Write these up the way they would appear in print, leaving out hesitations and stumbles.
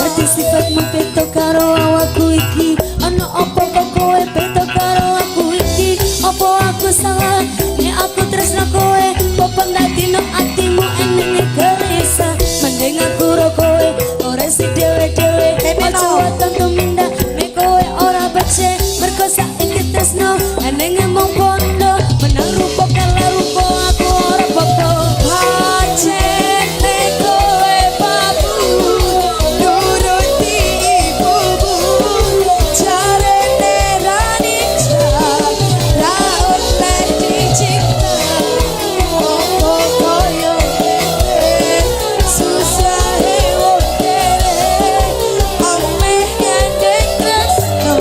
Ngerti sifatmu beda karo awakku iki. Ana apa kok kowe beda karo aku iki? Apa aku salah nek aku tresno kowe? Apa ndadino atimu enenge gelisah? Mending aku ro kowe ora si dhewe-dhewe. Aja waton tumindak nek kowe ora becik. Mergo saiki tresno enenge mung bondo. Menang rupa kalah rupa aku ora apa-apa. Pacene kowe babu nuruti ibumu, jarene ra ninja ra oleh dicinta. Opo koyo ngene susahe wong kere, ameh nyandeng tresno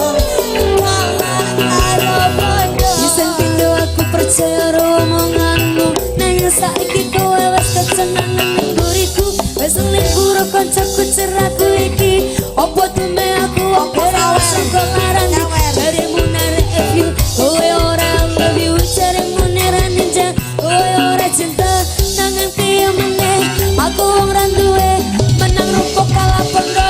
kalah karo bondo. Pisan pindho aku percaya karo omonganmu, nanging saiki kowe wis kesenangan ning mburiku. Wis selingkuh ro kancaku ceraku iki. Opo tume aku Opo ora sawer? sangka larani. Sawer. Jaremu narek you kowe ora love you, jaremu nera ninja kowe ora cinta. Nanging piye meneh aku wong ra duwe. Menang rupa kalah bondo.